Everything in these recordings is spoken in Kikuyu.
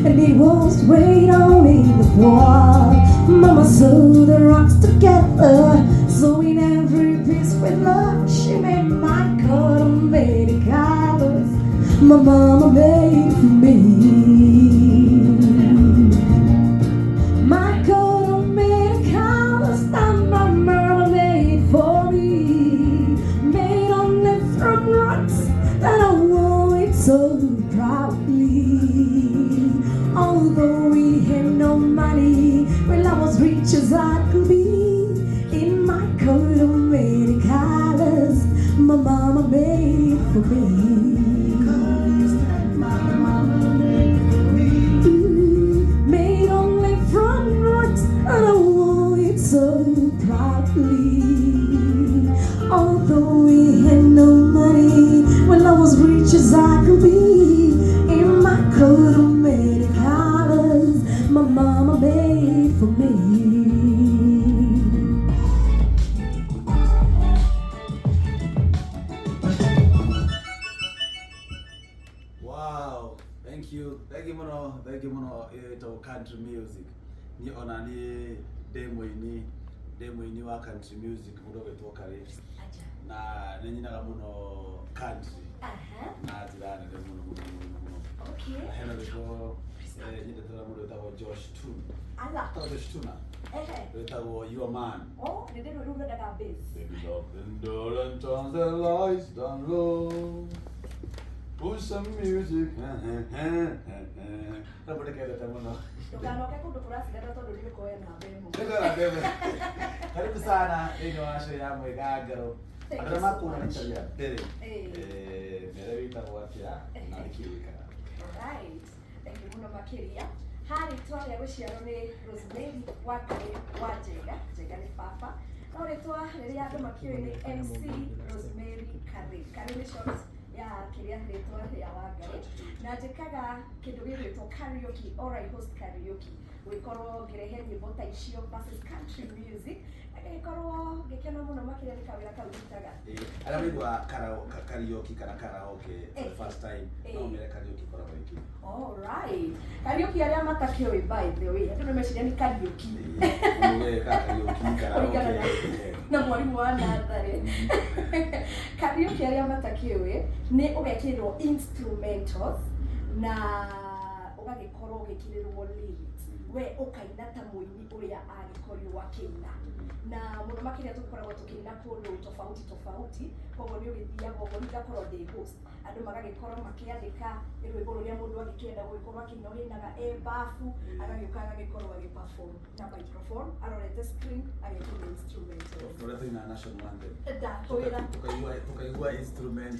And it was right on in the wall. Mama sewed the rocks together, sewing every piece with love. She made my coat of many colors. My mama made for me. My coat of many colors that my mama made for me. Made only from rocks that I wore it so proudly. Although we had no money, well, I was rich as I could be. In my coat of many colors, my mama made for me. Ooh, made only from rocks, and I wore it so proudly. Although we had no money, well, I was rich as I could be. In my coat of many colors, my mama made for me. Wow, thank you, thank you mũno, thank you mũno. Ĩtagwo country music. Niĩ ona niĩ ndĩ mũini wa country music, mũndũ ũgwĩtwo Karĩ, na nĩ nyinaga mũno country na njĩra nene mũno mũno mũno mũno. Na hena rwĩmbo nyendete rwa mũndũ wĩtagwo Josh Tuna. Ala. Wĩtagwo Josh Tuna, wĩtagwo Your Man. Oh, nĩ ndĩrũ rĩu ngwendaga bass. Baby, lock the door and turn the lights down low. Put some music. Rwĩmbo ndĩkendete mũno. Ndũkanoke kũndũ kũracindana tondũ nĩ ũkoya namba 1. Nĩngwenda ndemwe. Karibu sana thĩinĩ wa show ya Mwĩgangaro. Thank Andũ you arĩa so makuona much. rita rĩa mbere, mere wĩtagwo atĩa na nĩkĩ wĩkaga? Alright. Thank you mũno makĩria. Ha rĩtwa rĩa gũciarwo nĩ Rosemary Wangarĩ wa Njenga. Njenga nĩ baba. No rĩtwa rĩrĩa andũ makĩũĩ nĩ MC Rosemary Karĩ. Karĩ nĩ short ya kĩrĩa rĩtwa rĩa Wangarĩ. Na njĩkaga kĩndũ gĩgwĩtwo karaoke or I host karaoke. Gũgĩkorwo ngĩrehe nyĩmbo ta icio versus country music. Na ngĩgĩkorwo ngĩkena mũno makĩria nĩ kawĩra kau ndutaga. Arĩa maigua karaoke kana karaoke for the first time, no mere karaoke ĩkoragwo ĩkĩ? Alright. Karaoke arĩa matakĩũĩ, by the way, andũ nĩ meciria nĩ karaoke. Mũgeka karaoke, Kũringana karaoke. na mwarimũ wa natharĩ. Karaoke arĩa matakĩũĩ nĩ ũgekĩrwo instrumentals na ũgagĩkorwo ũgĩkĩrĩrwo lyrics. We ũkaina ta mũini ũrĩa agĩkorirwo akĩina. Na mũno makĩria tũkoragwo tũkĩina kũndũ tofauti tofauti, koguo nĩ ũgĩthiaga ũguo, niĩ ngakorwo ndĩ host. Andũ magagĩkorwo makĩandĩka rwĩmbo rũrĩa mũndũ angĩkĩenda gũgĩkorwo akĩina, ũrĩa e bafu, agagĩũka agagĩkorwo agĩperform na microphone, arorete screen, agĩkĩra instrumentals. Tũrĩa tũinaga national anthem. Ndakwĩra. Tukaigua instrument,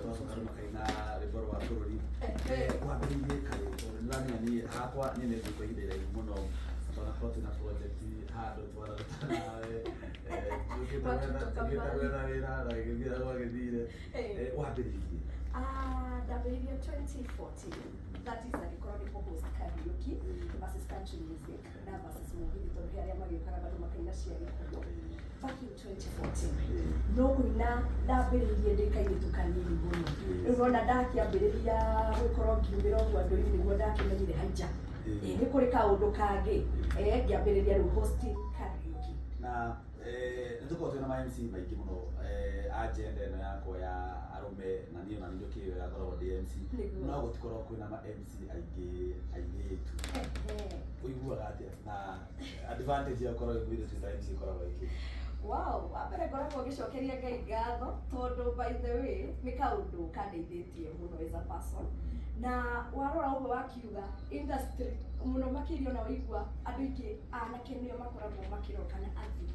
twacoka rĩu makaina rwĩmbo rwa bũrũri. Wambĩrĩirie karĩ? Tondũ nĩũramenya niĩ hakwa niĩ nĩ thiĩte ihinda iraihu mũno, twanakorwo twĩna project handũ twararuta nawe, tũkĩte gwetha wĩra na gĩgĩthira gwagĩthire. Wambĩrĩirie? Ah, ndambĩrĩirie 2014, that is agĩkorwo nĩ kũ-host karaoke versus country music na versus mũgithi, tondũ he arĩa magĩũkaga bado makaina cia Gĩkũyũ back in 2014. No kũina ndambĩrĩirie ndĩ kairĩtu kanini mũno. Rĩu wona ndakĩambĩrĩria gũkorwo ngiumĩra ũguo andũ-inĩ, nĩguo ndakĩmenyire haija nĩ kũrĩ kaũndũ kangĩ. Ngĩambĩrĩria rĩu hosting karaoke. Na nĩ tũkoragwo twĩna ma MC maingĩ mũno, a gender ĩno yakwa ya arũme, na niĩ ona nĩ ndũkĩũĩ wega ngoragwo ndĩ MC, no gũtikoragwo kwĩna ma MC aingĩ airĩtu. Ũiguaga atĩa, na advantage ya gũkorwo wĩ mũirĩtu ta MC ĩkoragwo ĩkĩ? Wow, wa mbere ngoragwo ngĩcokeria Ngai ngatho tondũ by the way nĩ kaũndũ kandeithĩtie mũno as a person. Na warora ũguo wakiuga industry mũno makĩria, ona waigua andũ aingĩ anake nĩo makoragwo makĩrora kana athuri,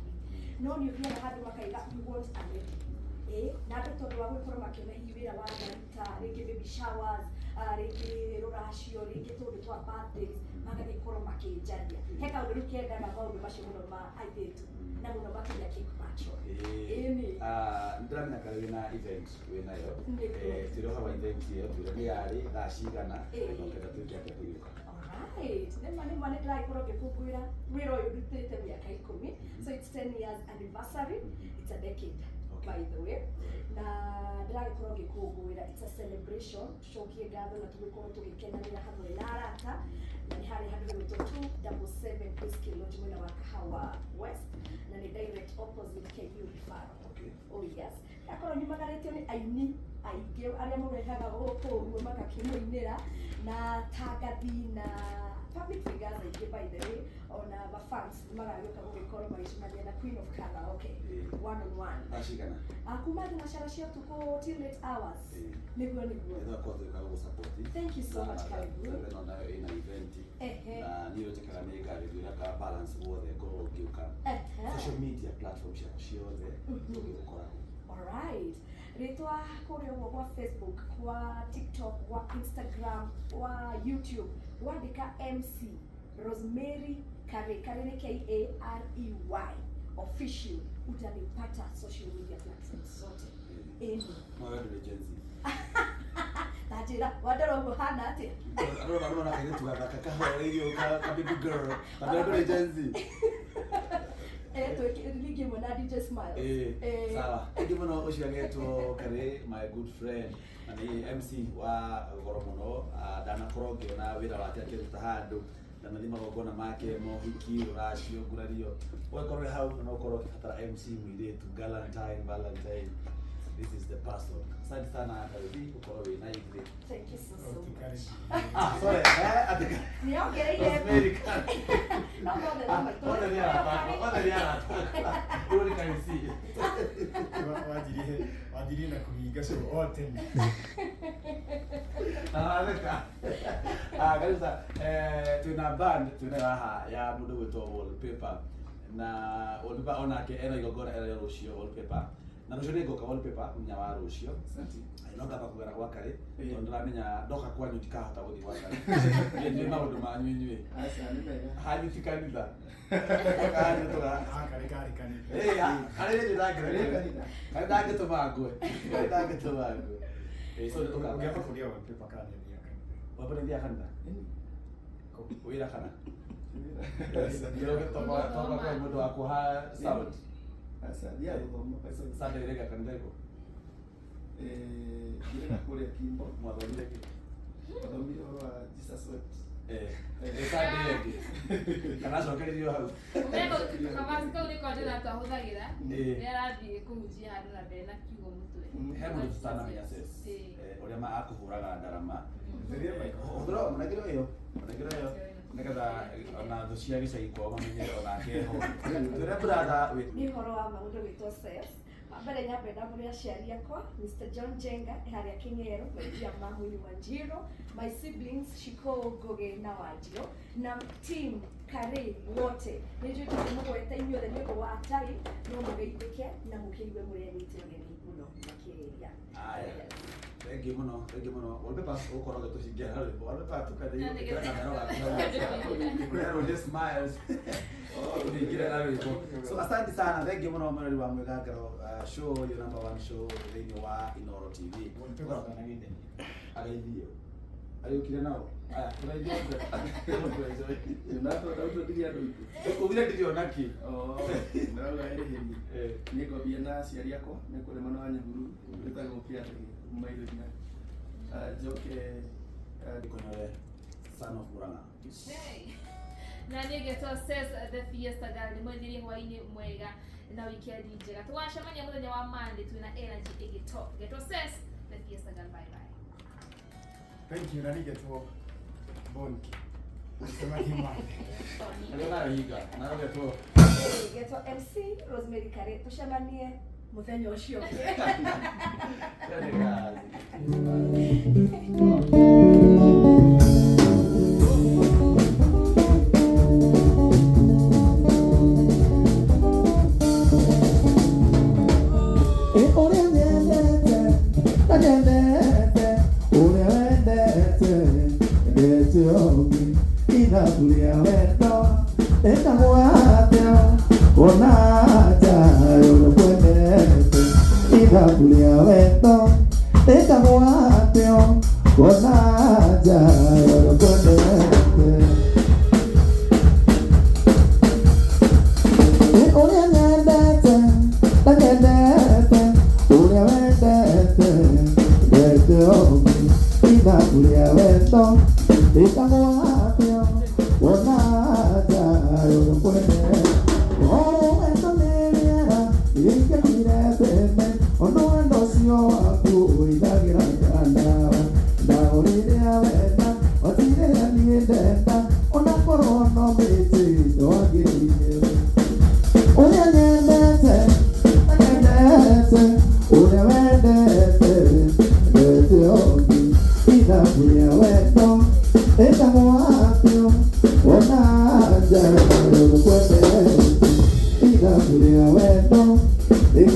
no nĩ ũthiaga handũ makaiga you want a lady, na andũ tondũ wa gũkorwo makĩona hihi wĩra wa ngaruta rĩngĩ baby showers, rĩngĩ rũracio, rĩngĩ tũndũ twa birthdays, magagĩkorwo makĩnjaria. He kaũndũ rĩu kendaga maũndũ macio mũno ma airĩtu na mũno makĩria kĩmacho. Ĩni. Ah, nĩndĩramenya karĩ wĩna event wĩnayo. Nĩguo. Twĩre ũhoro wa event ĩyo, twĩre nĩ yarĩ thaa cigana, na ũkenda tuĩke atĩa tũgĩũka. Alright. Nĩma nĩ ndĩragĩkorwo ngĩkũngũĩra wĩra ũyũ ndutĩte mĩaka 10, so it's 10 years anniversary, it's a decade. By the way, na ndĩragĩkorwo ngĩkũngũĩra, it's a celebration, tũcokie ngatho na tũgĩkorwo tũgĩkenanĩra hamwe na arata, na nĩ harĩa handũ hegwĩtwo 277 Whiskey Lodge, mwena wa Kahawa West, na nĩ direct opposite KU Referral. Oh yes, akorwo nyumagarĩtio nĩ aini aingĩ arĩa mũrehaga gũkũ ũguo magakĩmũinĩra, na tangathi na public figures aingĩ. By the way, ona mafans nĩ magagĩũka gũgĩkorwo magĩcemania na Queen of Karaoke one on one. Thaa cigana? Ah, kuma thinacara cia ũtukũ till late hours. Nĩguo. Nĩtha kwa tuĩka gũgũsupport. Thank you so much, karibu. Ĩno nayo ĩna event. Na niĩ njĩkaga nĩ ngarĩria ka balance guothe ngorwo ngĩũka. Social media platform ciaku ciothe tũngĩgũkora? Alright. Rĩtwa kũrĩa ũguo gwa Facebook, kwa TikTok, kwa Instagram, kwa YouTube, wandĩka MC Rosemary Karey. Karey nĩ Karey official, utanipata social media platforms zote. Ĩni. No we ndũrĩ Gen Z. Ta njĩra wandora ũguo hana atĩa? Andũ marona kairĩtu gathaka kahoreirio ka baby girl. Tondũ ndũrĩ Gen Z. Eh, twĩ ĩmwe na DJ Smiles. Sawa, thank you mũno. Ũcio agetwo Karĩ, my good friend, na nĩ MC wa goro mũno. Ah, ndanakorwo ngĩona wĩra wake akĩruta handũ, ndanathiĩ magongona make, mohiki, rũracio, ngurario, ũgĩkorwo wĩ hau na ũkorwo ũkĩbatara MC mũirĩtu, Galantine, Valentine, this is the person. Asante sana Karĩ gũkorwo wĩ na ithuĩ. Thank you so so much. Ah, sorry, atĩ Nĩongereire. Rosemary Karĩ. No mothe no Ah, maitũ. othe nĩ arata, othe nĩ arata. Ũyũ nĩ Karĩ C. Wanjirie na kũhinga show o tene. Aratheka. Ah, karibu sana. Twina band twina haha ya mũndũ gwĩtwo Wallpaper, na Wallpaper onake ena igongona ena rũciũ Wallpaper, na rũciũ nĩ ngoka Wallpaper mũthenya wa rũciũ. No ngamba kũgera gwa Karĩ tondũ ndĩramenya ndoka kwanyu ndikahota gũthiĩ gwa Karĩ. Niĩ njũĩ maũndũ manyu inyuĩ. Aca, nĩ mega. Hanyu ti kanitha. Ndoka hanyu tũga Karĩ karĩ kanitha. Eh, karĩ nĩ ndangĩra. Kanitha. Karĩ ndangĩtũma ngwe. Karĩ ndangĩtũma ngwe. So nĩ tũkamba. Ũngĩamba kũria wallpaper kana nĩ athiaga kanitha. Wallpaper nĩ thiaga kanitha? Wĩra kana? Toka kwa mũndũ wa kuha sound. Aca, thiaga gũthoma. Sunday rĩga kanitha ĩkũ? Thiaga kũrĩa Kimbo. Mwathomire kĩ? Mathomire ũhoro wa Jesus wept. Sunday ĩngĩ. Kana acokeririo hau. Kavaci kau nĩko ndĩra twahũthagĩra rĩrĩa arathiĩ kũhunjia handũ na ndarĩ na kiugo mũtwe. He mũndũ tũtanamenya sis. Ũrĩa akũhũraga ndarama. Theria mic. Hũthĩra mũnengere ĩyo. Mũnengere ĩyo. Nĩgetha ona thũ cia gĩcagi kwao mamenye onake ho. Twĩre brother wĩ Nĩ ũhoro wa maũndũ gwĩtwo ses. Wa mbere nyambe ndamũre aciari akwa, Mr John Jenga harĩa Kĩng'ero, my Mamwini Wanjiru, my siblings Shiko, Ngugi na Wanjiru, na team Karĩ wote. Nĩ njũĩ tũkĩmũgweta inyuothe nĩ ũndũ wa time, no mũgeithĩke na mũkĩigue mũrĩ anyite ũgeni mũno makĩria. Aya. Thank you mũno, thank you mũno. Wallpaper ũgũkorwo ũgĩtũcingia na rwĩmbo. Wallpaper tukathĩ gũkĩra kamera gaku. Kwĩra Roger Smiles. Ũhingĩre na rwĩmbo. So asante sana, thank you mũno mwĩrori wa Mwĩgangaro show, your number one show thĩinĩ wa Inooro TV. Wallpaper ndanageithania. Ageithio. Agĩũkire nao. Aya, tũgeithio. Ndautondirie andũ aitũ. Ugire ndirĩ ona kĩ. Oh, ndĩrauga ĩrĩhĩrie. Niĩ ngwambia na aciari akwa nĩ kũrĩ mwena wa Nyahururu, wĩtagwo Kĩandege kuma Irũnya. Njoke Konyore, son of Murang'a. Hey. Na niĩ ngetwo Ses the Fiesta Girl, nĩ mwethirie hwaĩ-inĩ mwega na weekend njega. Tũgacemania mũthenya wa Monday twĩna energy ĩngĩ top. Ngetwo Ses the Fiesta Girl, bye bye. Thank you, na nigetwo Bonki. Tucemanie Monday. Arĩa nayo hinga, nayo getwo. Getwo MC Rosemary Karĩ, tũcemanie mũthenya ũcio ũngĩ. Twende kazi. Ũrĩa nyendete na nyendete ũrĩa wendete endete ũngĩ, ithabu rĩa wendo ĩtagwo atĩa ona njayo ũrĩa kwendete, ithabu rĩa wendo ĩtagwo atĩa ona njayo ũrĩa kwendete. Ũrĩa nyendete na nyendete. Wendete ũngĩ ithabu rĩa wendo rĩtagwo atĩa wona anja ũkwendete ũhoro wendo nĩ rĩera rĩingĩrire tene ũndũ wendo ũcio waku ũithagĩra ta ndawa ndawa rĩrĩa wenda otirĩrĩa niĩ ndenda onakorwo no mĩtĩ ndwagĩrĩire ũrĩa nyendete nyendete ũrĩa wendete ndete ũngĩ ithabu rĩa wendo ĩtagwo atĩa wona anja ũkwendete ithabu rĩa wendo.